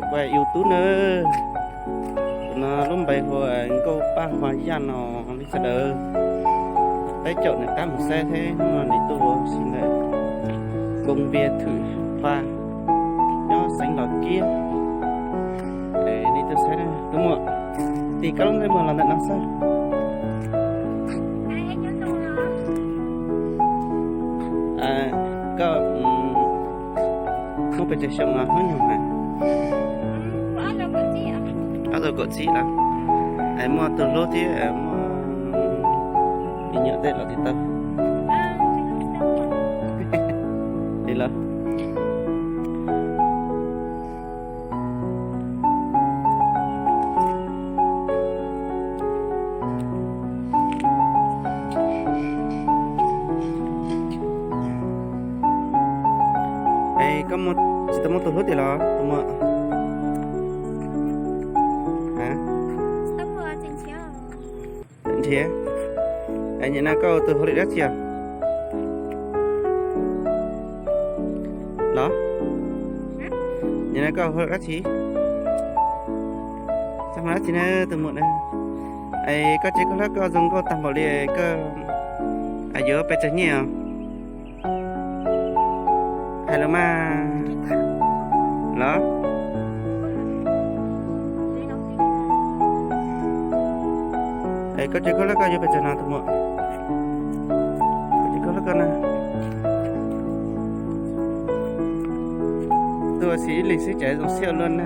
Kuv YouTube na, tus no lub npe hu ua Nkauj Paj Hua Yaj no li sawv daws. Peb caum nws qab mus saib thiab, hnub no nws tuaj ua si ntawm Koo Vias Thwm Paj nyob xeev Los Kiab. Nej tuaj saib na tus muam, tim koj lub npe muag los ntawm no xwb. Koj muaj pes tsawg xyoo los hnub nyoog na? Ob tau kaum tsib los? Muaj tus hlub thiab muaj me nyuam tej los tsis tau li los? Es koj tsis tau muaj tus hlub tiag los tus muam? Nrhiav. Nim no koj ua tus hauj lwm dab tsi os? Los, nim no koj ua hauj lwm dab tsi? Txaj muag dab tsi na tus muam na? Es koj tsev khaub hlab koj zoo nkauj tag npaum li, koj yuav pes tsawg nyiaj os? Hais los mas. Los? Es koj tsev khaub hlab koj yuav pes tsawg no tus muam? Koj tsev khaub hlab koj na. Tuaj ua si ib leeg xwb cas zoo siab ua luaj na.